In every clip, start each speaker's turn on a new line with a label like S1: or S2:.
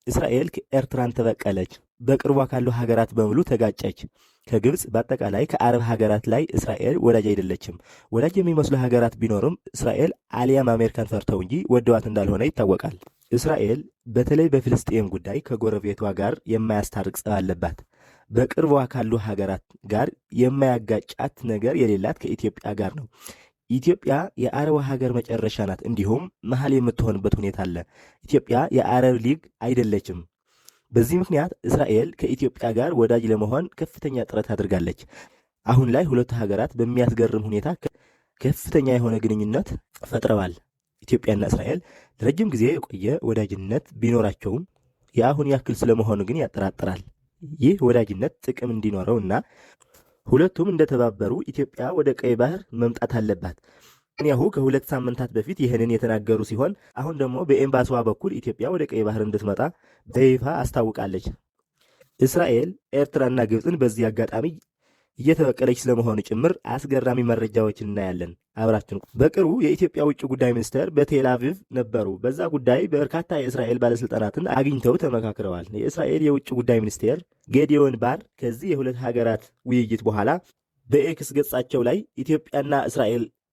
S1: እስራኤል ኤርትራን ተበቀለች። በቅርቧ ካሉ ሀገራት በሙሉ ተጋጨች። ከግብፅ፣ በአጠቃላይ ከአረብ ሀገራት ላይ እስራኤል ወዳጅ አይደለችም። ወዳጅ የሚመስሉ ሀገራት ቢኖሩም እስራኤል አሊያም አሜሪካን ፈርተው እንጂ ወደዋት እንዳልሆነ ይታወቃል። እስራኤል በተለይ በፍልስጤም ጉዳይ ከጎረቤቷ ጋር የማያስታርቅ ጸብ አለባት። በቅርቧ ካሉ ሀገራት ጋር የማያጋጫት ነገር የሌላት ከኢትዮጵያ ጋር ነው። ኢትዮጵያ የአረብ ሀገር መጨረሻ ናት። እንዲሁም መሀል የምትሆንበት ሁኔታ አለ። ኢትዮጵያ የአረብ ሊግ አይደለችም። በዚህ ምክንያት እስራኤል ከኢትዮጵያ ጋር ወዳጅ ለመሆን ከፍተኛ ጥረት አድርጋለች። አሁን ላይ ሁለቱ ሀገራት በሚያስገርም ሁኔታ ከፍተኛ የሆነ ግንኙነት ፈጥረዋል። ኢትዮጵያና እስራኤል ለረጅም ጊዜ የቆየ ወዳጅነት ቢኖራቸውም የአሁን ያክል ስለመሆኑ ግን ያጠራጥራል። ይህ ወዳጅነት ጥቅም እንዲኖረው እና ሁለቱም እንደተባበሩ ኢትዮጵያ ወደ ቀይ ባህር መምጣት አለባት። ኔታንያሁ ከ2 ሳምንታት በፊት ይህንን የተናገሩ ሲሆን አሁን ደግሞ በኤምባሲዋ በኩል ኢትዮጵያ ወደ ቀይ ባህር እንድትመጣ በይፋ አስታውቃለች። እስራኤል ኤርትራና ግብፅን በዚህ አጋጣሚ እየተበቀለች ስለመሆኑ ጭምር አስገራሚ መረጃዎችን እናያለን። አብራችን። በቅርቡ የኢትዮጵያ ውጭ ጉዳይ ሚኒስትር በቴል አቪቭ ነበሩ። በዛ ጉዳይ በርካታ የእስራኤል ባለስልጣናትን አግኝተው ተመካክረዋል። የእስራኤል የውጭ ጉዳይ ሚኒስቴር ጌዲዮን ባር ከዚህ የሁለት ሀገራት ውይይት በኋላ በኤክስ ገጻቸው ላይ ኢትዮጵያና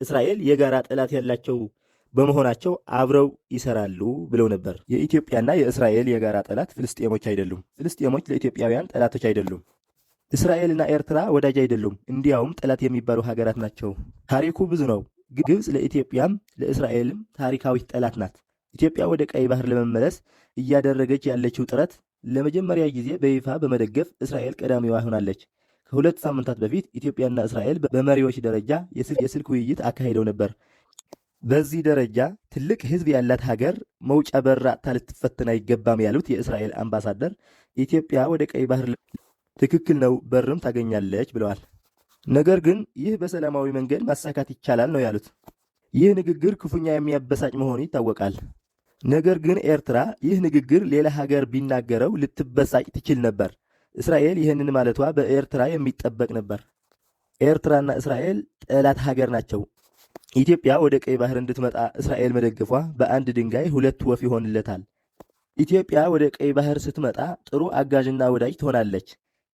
S1: እስራኤል የጋራ ጠላት ያላቸው በመሆናቸው አብረው ይሰራሉ ብለው ነበር። የኢትዮጵያና የእስራኤል የጋራ ጠላት ፍልስጤሞች አይደሉም። ፍልስጤሞች ለኢትዮጵያውያን ጠላቶች አይደሉም። እስራኤልና ኤርትራ ወዳጅ አይደሉም። እንዲያውም ጠላት የሚባሉ ሀገራት ናቸው። ታሪኩ ብዙ ነው። ግብፅ ለኢትዮጵያም ለእስራኤልም ታሪካዊ ጠላት ናት። ኢትዮጵያ ወደ ቀይ ባህር ለመመለስ እያደረገች ያለችው ጥረት ለመጀመሪያ ጊዜ በይፋ በመደገፍ እስራኤል ቀዳሚዋ ሆናለች። ከ2 ሳምንታት በፊት ኢትዮጵያና እስራኤል በመሪዎች ደረጃ የስልክ ውይይት አካሂደው ነበር። በዚህ ደረጃ ትልቅ ሕዝብ ያላት ሀገር መውጫ በር አጥታ ልትፈተን አይገባም ያሉት የእስራኤል አምባሳደር ኢትዮጵያ ወደ ቀይ ባህር ትክክል ነው፣ በርም ታገኛለች ብለዋል። ነገር ግን ይህ በሰላማዊ መንገድ ማሳካት ይቻላል ነው ያሉት። ይህ ንግግር ክፉኛ የሚያበሳጭ መሆኑ ይታወቃል። ነገር ግን ኤርትራ ይህ ንግግር ሌላ ሀገር ቢናገረው ልትበሳጭ ትችል ነበር። እስራኤል ይህንን ማለቷ በኤርትራ የሚጠበቅ ነበር። ኤርትራና እስራኤል ጠላት ሀገር ናቸው። ኢትዮጵያ ወደ ቀይ ባህር እንድትመጣ እስራኤል መደገፏ በአንድ ድንጋይ ሁለት ወፍ ይሆንለታል። ኢትዮጵያ ወደ ቀይ ባህር ስትመጣ ጥሩ አጋዥና ወዳጅ ትሆናለች።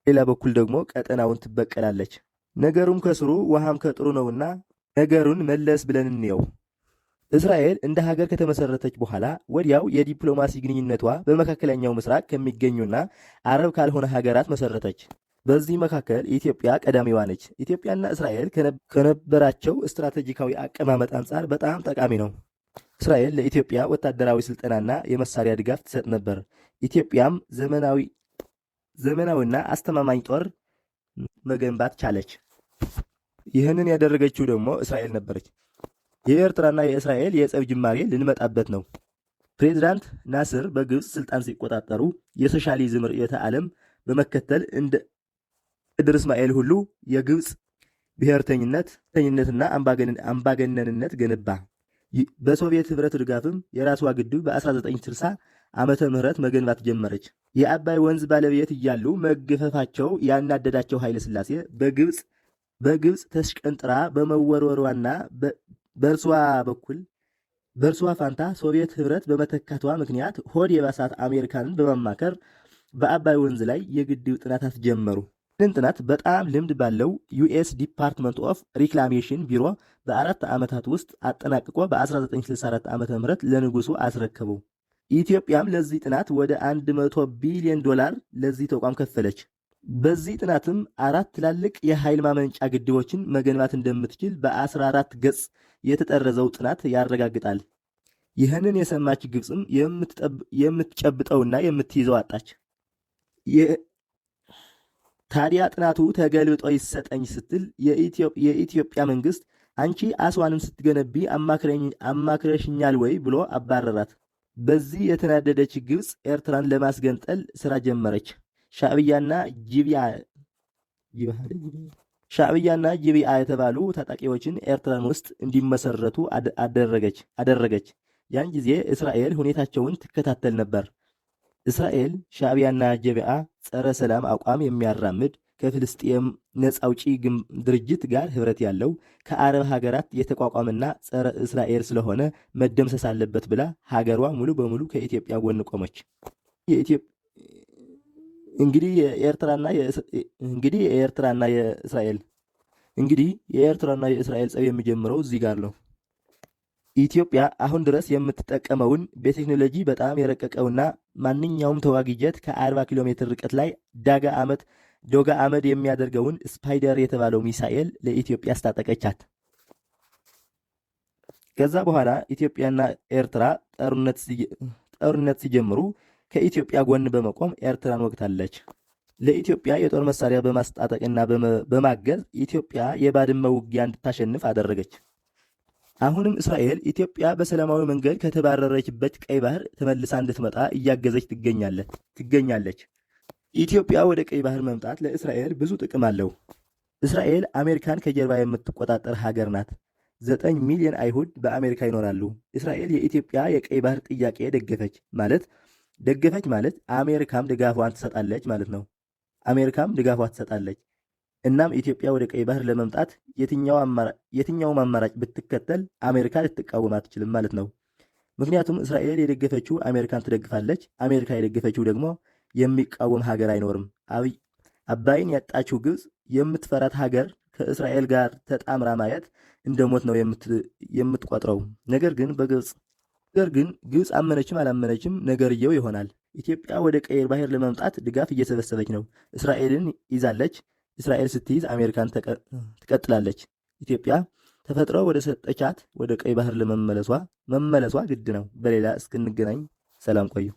S1: ሌላ በኩል ደግሞ ቀጠናውን ትበቀላለች። ነገሩም ከስሩ ውሃም ከጥሩ ነውና ነገሩን መለስ ብለን እንየው። እስራኤል እንደ ሀገር ከተመሰረተች በኋላ ወዲያው የዲፕሎማሲ ግንኙነቷ በመካከለኛው ምስራቅ ከሚገኙና አረብ ካልሆነ ሀገራት መሰረተች። በዚህ መካከል ኢትዮጵያ ቀዳሚዋ ነች። ኢትዮጵያና እስራኤል ከነበራቸው ስትራቴጂካዊ አቀማመጥ አንጻር በጣም ጠቃሚ ነው። እስራኤል ለኢትዮጵያ ወታደራዊ ስልጠናና የመሳሪያ ድጋፍ ትሰጥ ነበር። ኢትዮጵያም ዘመናዊና አስተማማኝ ጦር መገንባት ቻለች። ይህንን ያደረገችው ደግሞ እስራኤል ነበረች። የኤርትራና የእስራኤል የጸብ ጅማሬ ልንመጣበት ነው። ፕሬዚዳንት ናስር በግብፅ ስልጣን ሲቆጣጠሩ የሶሻሊዝም ርዕዮተ ዓለም በመከተል እንደ ከድር እስማኤል ሁሉ የግብፅ ብሔርተኝነትና አምባገነንነት ገነባ። በሶቪየት ህብረት ድጋፍም የራስዋ ግድብ በ1960 ዓመተ ምህረት መገንባት ጀመረች። የአባይ ወንዝ ባለቤት እያሉ መገፈፋቸው ያናደዳቸው ኃይለ ሥላሴ በግብፅ ተሽቀንጥራ በመወርወሯና በእርሷ በኩል በእርሷ ፋንታ ሶቪየት ህብረት በመተካቷ ምክንያት ሆድ የባሳት አሜሪካንን በማማከር በአባይ ወንዝ ላይ የግድብ ጥናታት ጀመሩ። ይህንን ጥናት በጣም ልምድ ባለው US Department of Reclamation ቢሮ በ4 ዓመታት ውስጥ አጠናቅቆ በ1964 ዓ ም ለንጉሱ አስረከበው። ኢትዮጵያም ለዚህ ጥናት ወደ 100 ቢሊዮን ዶላር ለዚህ ተቋም ከፈለች። በዚህ ጥናትም አራት ትላልቅ የኃይል ማመንጫ ግድቦችን መገንባት እንደምትችል በ14 ገጽ የተጠረዘው ጥናት ያረጋግጣል። ይህንን የሰማች ግብፅም የምትጨብጠውና የምትይዘው አጣች። ታዲያ ጥናቱ ተገልብጦ ይሰጠኝ ስትል የኢትዮጵያ መንግስት አንቺ አስዋንን ስትገነቢ አማክረሽኛል ወይ ብሎ አባረራት። በዚህ የተናደደች ግብፅ ኤርትራን ለማስገንጠል ስራ ጀመረች። ሻዕቢያና ጅቢያ የተባሉ ታጣቂዎችን ኤርትራን ውስጥ እንዲመሰረቱ አደረገች። ያን ጊዜ እስራኤል ሁኔታቸውን ትከታተል ነበር። እስራኤል ሻዕቢያና ጀቢአ ጸረ ሰላም አቋም የሚያራምድ፣ ከፍልስጤም ነፃ አውጪ ድርጅት ጋር ህብረት ያለው፣ ከአረብ ሀገራት የተቋቋመና ጸረ እስራኤል ስለሆነ መደምሰስ አለበት ብላ ሀገሯ ሙሉ በሙሉ ከኢትዮጵያ ጎን ቆመች። እንግዲህ የኤርትራና እንግዲህ የኤርትራና የእስራኤል እንግዲህ የኤርትራና የእስራኤል ጸብ የሚጀምረው እዚህ ጋር ነው። ኢትዮጵያ አሁን ድረስ የምትጠቀመውን በቴክኖሎጂ በጣም የረቀቀውና ማንኛውም ተዋጊ ጀት ከ40 ኪሎ ሜትር ርቀት ላይ ዳጋ አመት ዶጋ አመድ የሚያደርገውን ስፓይደር የተባለው ሚሳኤል ለኢትዮጵያ አስታጠቀቻት። ከዛ በኋላ ኢትዮጵያና ኤርትራ ጦርነት ሲጀምሩ ከኢትዮጵያ ጎን በመቆም ኤርትራን ወግታለች። ለኢትዮጵያ የጦር መሳሪያ በማስታጠቅና በማገዝ ኢትዮጵያ የባድመ ውጊያ እንድታሸንፍ አደረገች። አሁንም እስራኤል ኢትዮጵያ በሰላማዊ መንገድ ከተባረረችበት ቀይ ባህር ተመልሳ እንድትመጣ እያገዘች ትገኛለች። ኢትዮጵያ ወደ ቀይ ባህር መምጣት ለእስራኤል ብዙ ጥቅም አለው። እስራኤል አሜሪካን ከጀርባ የምትቆጣጠር ሀገር ናት። 9 ሚሊዮን አይሁድ በአሜሪካ ይኖራሉ። እስራኤል የኢትዮጵያ የቀይ ባህር ጥያቄ ደገፈች ማለት አሜሪካም ድጋፏን ትሰጣለች ማለት ነው። አሜሪካም ድጋፏ ትሰጣለች። እናም ኢትዮጵያ ወደ ቀይ ባህር ለመምጣት የትኛውም አማራጭ ብትከተል አሜሪካ ልትቃወም አትችልም ማለት ነው። ምክንያቱም እስራኤል የደገፈችው አሜሪካን ትደግፋለች፣ አሜሪካ የደገፈችው ደግሞ የሚቃወም ሀገር አይኖርም። አባይን ያጣችው ግብፅ የምትፈራት ሀገር ከእስራኤል ጋር ተጣምራ ማየት እንደ ሞት ነው የምትቆጥረው። ነገር ግን ግብፅ አመነችም አላመነችም ነገርየው ይሆናል። ኢትዮጵያ ወደ ቀይ ባህር ለመምጣት ድጋፍ እየሰበሰበች ነው። እስራኤልን ይዛለች። እስራኤል ስትይዝ አሜሪካን ትቀጥላለች። ኢትዮጵያ ተፈጥሮ ወደ ሰጠቻት ወደ ቀይ ባህር ለመመለሷ መመለሷ ግድ ነው። በሌላ እስክንገናኝ ሰላም ቆዩ።